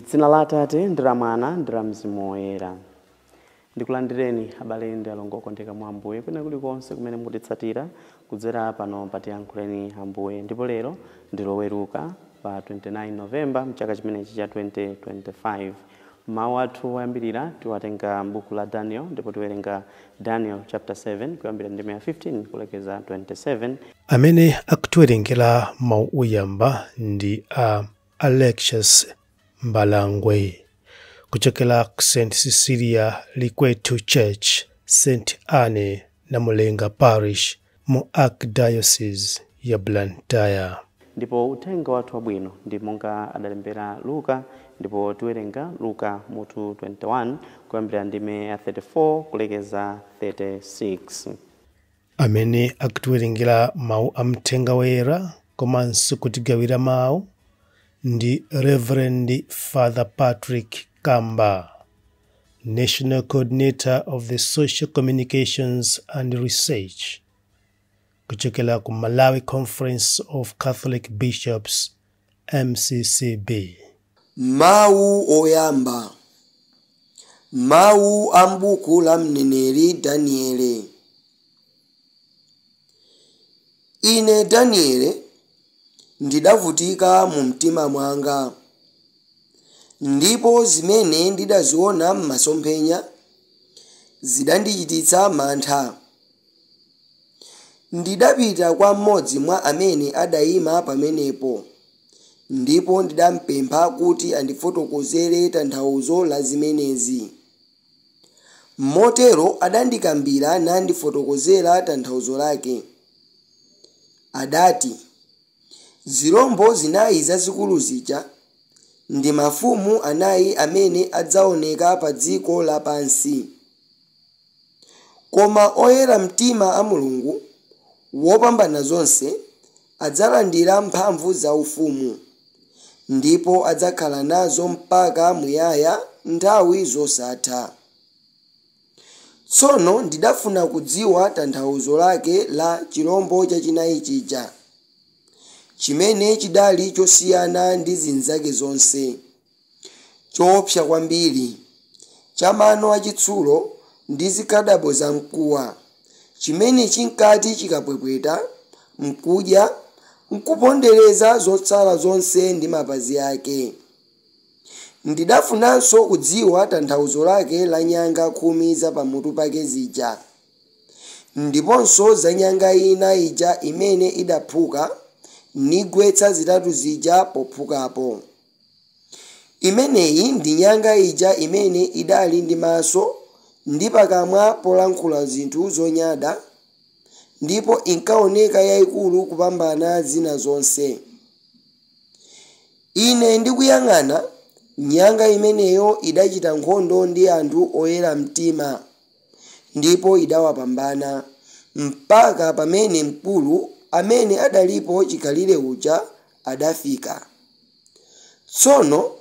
M'dzina la Atate ndi la Mwana ndi la Mzimu Woyera. Ndikulandireni abale ndi alongo okondeka mwa Ambuye kwina kulikonse kumene mukutitsatira kudzera pano pa Tiyankhuleni Ambuye. Ndipo lero ndi Loweruka pa 29 November mchaka chimenechi cha 2025. Mawu athu oyambirira tiwatenga m'buku la Daniel ndipo tiwerenga Daniel chapter 7 kuyambira ndime ya 15 kulekeza 27. Amene akutiwerengera mawu oyamba ndi a Alexious Mbalangwe kuchokera ku St. Cecilia Likwethu Church, St. Anne Namulenga Parish mu Archdiocese ya Blantyre. Ndipo uthenga wathu wabwino ndi monga adalembera Luka ndipo tiwerenga Luka mutu 21 kuyambira ndime ya 34 kulekeza 36. Amene akutiwerengera mawu a Mthenga Woyera komanso kutigawira mawu ndi Reverend Father Patrick Kamba, National Coordinator of the Social Communications and Research, kuchokera ku Malawi Conference of Catholic Bishops, MCCB. Mawu oyamba. Mawu a m'buku la mneneri Daniele. Ine Daniele ndidavutika mu mtima mwanga, ndipo zimene ndidaziona m'masomphenya zidandichititsa mantha. Ndidapita kwa mmodzi mwa amene adayima pamenepo, ndipo ndidampempha kuti andifotokozere tanthauzo la zimenezi. Motero adandikambira nandifotokozera tanthauzo lake. Adati, zirombo zinayi zazikulu zija ndi mafumu anayi amene adzaoneka pa dziko lapansi. Koma oyera mtima a Mulungu wopambana zonse adzalandira mphamvu zaufumu, ndipo adzakhala nazo mpaka muyaya nthawi zosatha. Tsono ndidafuna kudziwa tanthauzo lake la chirombo chachinayi chija, chimene chidali chosiyana ndi zinzake zonse, choopsa kwambiri, cha mano achitsulo ndi zikhadabo zamkuwa, chimene chinkati chikapwepweta nkudya nkupondereza zotsala zonse ndi mapazi ake. Ndidafunanso kudziwa tanthauzo lake la nyanga 10 za pamutu pake zija, ndiponso za nyanga ina ija imene idaphuka nigwetsa zitatu zija pophukapo. Imeneyi ndi nyanga ija imene idali ndi maso ndi pakamwa polankhula zinthu zonyada, ndipo inkaoneka yayikulu kupambana zina zonse. Ine ndikuyang'ana, nyanga imeneyo idachita nkhondo ndi anthu oyera mtima, ndipo idawapambana, mpaka pamene mkulu amene adalipo chikhalire uja adafika. Tsono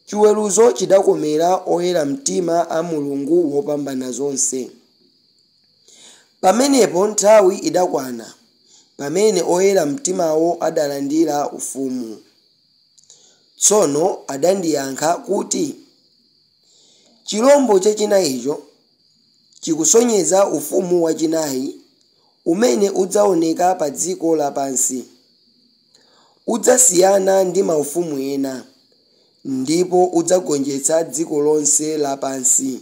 chiweruzo chidakomera oyera mtima a Mulungu wopambana zonse. Pamenepo nthawi idakwana pamene oyera mtimawo adalandira ufumu. Tsono adandiyankha kuti, chirombo chachinayicho chikusonyeza ufumu wachinayi umene udzaoneka pa dziko lapansi. Udzasiyana ndi maufumu ena, ndipo udzagonjetsa dziko lonse lapansi.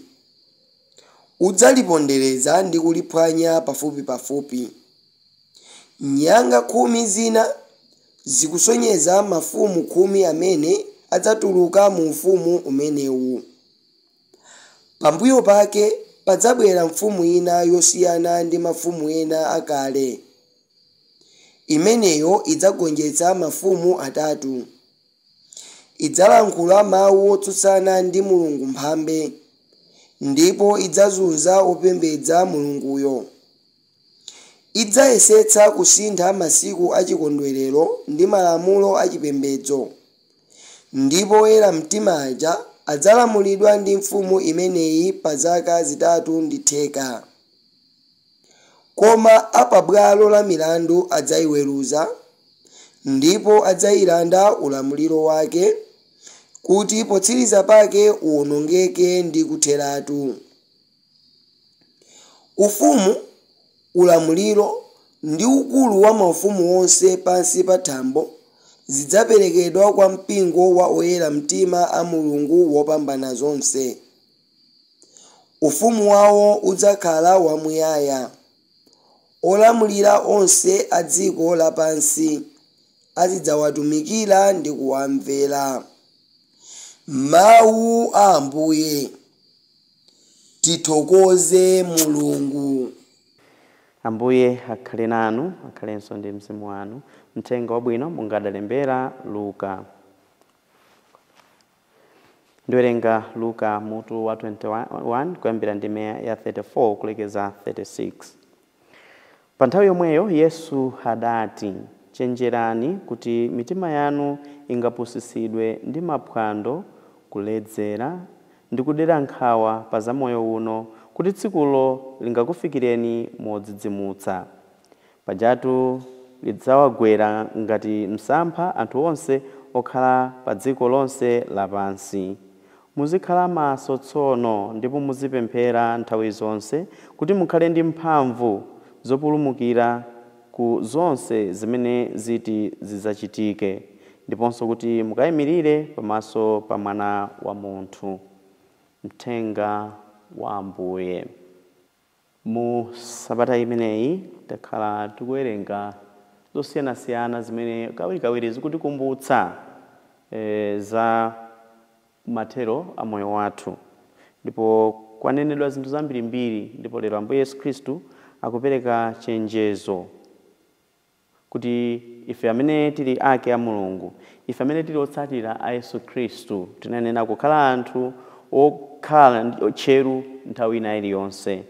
Udzalipondereza ndi kuliphwanya pafupipafupi. Nyanga 10 zina zikusonyeza mafumu 10 amene adzatuluka mu ufumu umenewu. Pambuyo pake padzabwera mfumu ina yosiyana ndi mafumu ena akale. Imeneyo idzagonjetsa mafumu atatu. Idzalankhula mawu otsutsana ndi Mulungu mphambe, ndipo idzazunza opembedza Mulunguyo. Idzayesetsa kusintha masiku achikondwerero ndi malamulo achipembedzo, ndipo oyera mtima aja adzalamulidwa ndi mfumu imeneyi pa zaka 3.5. Koma apabwalo la milandu adzayiweruza, ndipo adzayilanda ulamuliro wake, kuti potsiriza pake uwonongeke ndi kutheratu. Ufumu, ulamuliro ndi ukulu wa maufumu onse pansi pa thambo zidzaperekedwa kwa mpingo wa oyera mtima a Mulungu wopambana zonse. Ufumu wawo udzakhala wamuyaya. Olamulira onse a dziko lapansi azidzawatumikira ndi kuwamvera. Mawu a Ambuye. Tithokoze Mulungu. Ambuye akhale nanu, akhalenso ndi mzimu wanu. Mthenga wabwino mungadalembera Luka. Ndiwerenga Luka mutu wa 21 kuyambira ndime ya 34 kulekeza 36. Pa nthawi yomweyo Yesu adati, chenjerani kuti mitima yanu ingapusisidwe ndi maphwando, kuledzera ndi kudera nkhawa pa za moyo uno, kuti tsikulo lingakufikireni modzidzimutsa. Pajatu lidzawagwera ngati msampha anthu onse okhala pa dziko lonse lapansi. Muzikhala maso tsono ndipo muzipemphera nthawi zonse kuti mukhale ndi mphamvu zopulumukira ku zonse zimene ziti zidzachitike, ndiponso kuti mukayimirire pamaso pa Mwana wa Munthu. Mthenga wa Ambuye. Mu sabata imeneyi takhala tikuwerenga zosiyanasiyana zimene kawirikawiri zikutikumbutsa za mathero a moyo wathu, ndipo kwanenedwa zinthu zambirimbiri. Ndipo lero Ambuye Yesu Khristu akupereka chenjezo kuti ife amene tili ake a Mulungu, ife amene tili otsatira a Yesu Khristu, tinanena kukhala anthu okhala tcheru nthawi ina iliyonse.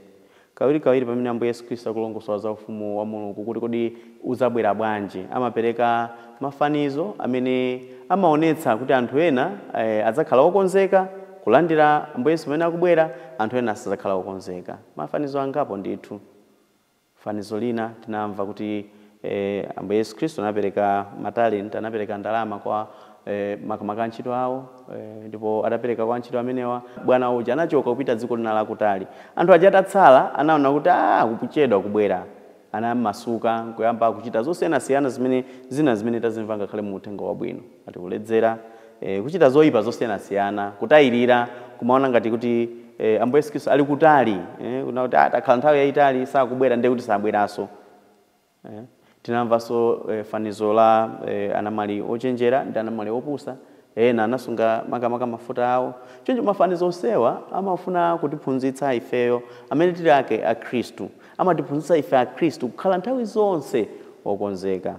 Kawirikawiri pamene Ambuye Yesu Khristu akulongosola za ufumu wa Mulungu kuti kodi udzabwera bwanji, amapereka mafanizo amene amaonetsa kuti anthu ena adzakhala okonzeka kulandira Ambuye Yesu pamene akubwera, anthu ena sadzakhala okonzeka. Mafanizo angapo ndithu. Fanizo lina tinamva kuti Ambuye Yesu Khristu anapereka matalenti, anapereka ndalama kwa makamaka antchito awo, ndipo atapereka kwa antchito amenewa, bwana uja anachoka kupita dziko lina lakutali. Anthu aja atatsala anaona kuti akuchedwa kubwera, anamasuka nkuyamba kuchita zosiyanasiyana zimene zina zimene tazimva ngakhale mu uthenga wabwino, ati kuledzera, kuchita zoyipa zosiyanasiyana, kutayirira, kumaona ngati kuti Ambuye Yesu Khristu ali kutali, kuti takhala nthawi yayitali sakubwera, ndiye kuti sabweranso. Tinamvanso fanizo la anamwali ochenjera ndi anamwali opusa, ena anasunga makamaka mafuta awo. Choncho mafanizo onsewa amafuna kutiphunzitsa ifeyo amene tili ake a Khristu, amatiphunzitsa ife a Khristu kukhala nthawi zonse okonzeka.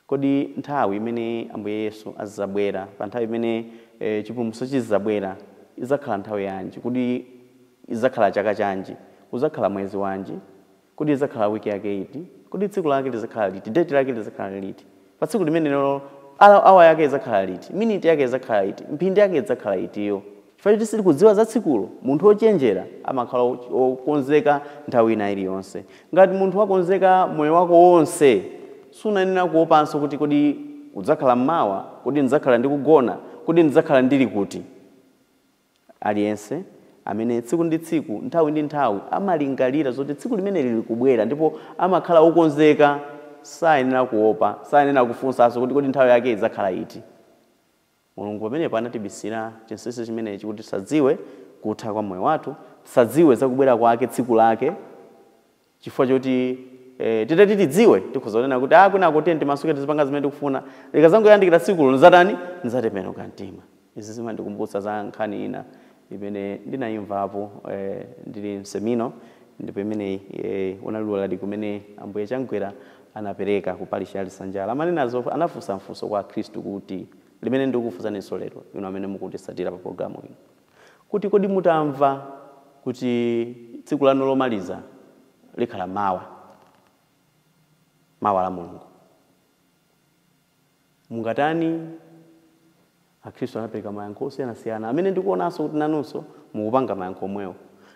Kodi nthawi imene Ambuye Yesu azabwera, pa nthawi imene chipulumutso chidzabwera, idzakhala nthawi yanji? Kodi idzakhala chaka chanji? Udzakhala mwezi wanji? Kodi idzakhala wiki yake iti? Kodi tsiku lake lidzakhala liti? Date lake lidzakhala liti? Pa tsiku limenelo awa yake idzakhala liti? Miniti yake idzakhala iti? Mphindi yake idzakhala itiyo? Chifukwa choti sitikudziwa za tsikulo, munthu wochenjera amakhala okonzeka nthawi ina iliyonse. Ngati munthu wakonzeka moyo wako wonse, sunanena kuopanso kuti kodi udzakhala mmawa, kodi ndidzakhala ndikugona, kodi ndidzakhala ndili kuti. Aliyense amene tsiku ndi tsiku, nthawi ndi nthawi amalingalira zoti tsiku limene lili kubwera ndipo amakhala okonzeka, sayenera kuopa, sayenera kufunsanso kuti kodi nthawi yake idzakhala iti. Mulungu pamenepo anatibisira chinsinsi chimenechi kuti tisadziwe kutha kwa moyo wathu, tisadziwe zakubwera kwake tsiku lake, chifukwa choti titati tidziwe tikhoza kunena kuti kwinako tiye timasuke tizipanga zimene tikufuna, likazangoyandikira tsikulo nzatani, nzatembenuka mtima. Izi zimandikumbutsa za nkhani ina imene ndinayimvapo ndili msemino, ndipo imeneyi unali ulaliki kumene Ambuye Changwera anapereka ku parish ya Lisanjala. Amanenazo anafunsa mfunso kwa Khristu kuti, limene ndikukufunsaninso lero inu amene mukutitsatira pa programu ino, kuti kodi mutamva kuti tsiku lanu lomaliza likhala mawa, mawa la Mulungu, mungatani? Akhristu anapereka mayankho osiyanasiyana amene ndikuonanso kuti nanunso mukupanga mayankho omwewo.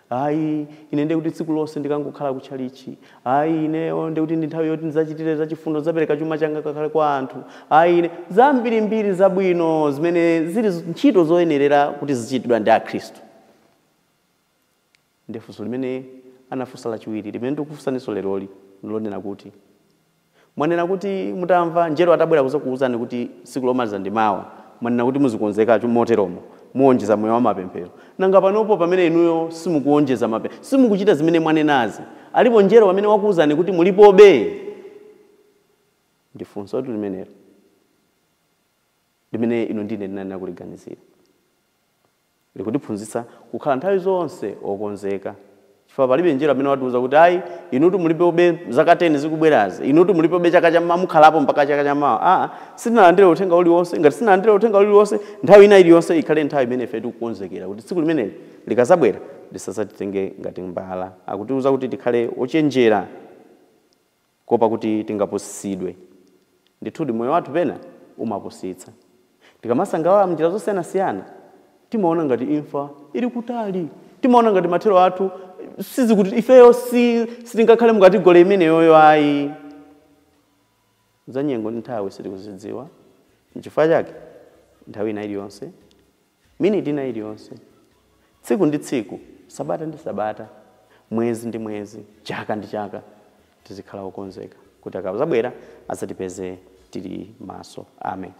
Ayi, ine ndiye kuti tsiku lonse ndikangokhala kutchalichi. Ayi, ineyo ndiye kuti ndi nthawi yoti ndidzachitire zachifundo, zapereka chuma changa kakhale kwa anthu. Ayi, ine zambirimbiri zabwino zimene zili ntchito zoyenerera kuti zichitidwa ndi akhristu. Ndi funso limene anafunsa lachiwiri limene ndikufunsaninso leroli, ndilonena kuti mwanena kuti mutamva njero atabwera kuzakuwuzani kuti tsiku lomaliza ndi mawa, mwanena kuti muzikonzekacho moteromo, muwonjeza moyo wa mapemphero. Nanga panopo pamene inuyo simukuwonjeza mapemphero, simukuchita zimene mwanenazi, alipo njero pamene wakuwuzani kuti mulipobe? Ndi funso limenelo limene inu ndine ndinanena kuliganizira, likutiphunzitsa kukhala nthawi zonse okonzeka. Chifukwa palibe njero amene watiwuza kuti ayi, inutu mulipobe zaka 10 zikubwerazi, inutu mulipobe chaka chammawa, mukhalapo mpaka chaka chammawa. Sitinalandire uthenga uliwonse. Ngati sitinalandire uthenga uliwonse, nthawi ina iliyonse ikhale nthawi imene ife tikukonzekera kuti tsiku limeneli likazabwera lisadzatitenge ngati mbala. Akutiwuza kuti tikhale ochenjera kopa kuti tingapusitsidwe. Ndithudi moyo wathu pena umapusitsa. Tikamasangalala mnjira zosiyanasiyana, timaona ngati imfa ili kutali, timaona ngati mathero athu sizikuti ifeyo sitingakhale mukati gole imeneyoyo. Ayi, za nyengo ndi nthawi sitikuzidziwa. Nchifukwa chake nthawi ina iliyonse, miniti ina iliyonse, tsiku ndi tsiku, sabata ndi sabata, mwezi ndi mwezi, chaka ndi chaka, tizikhala okonzeka kuti akazabwera adzatipeze tili maso. Amen.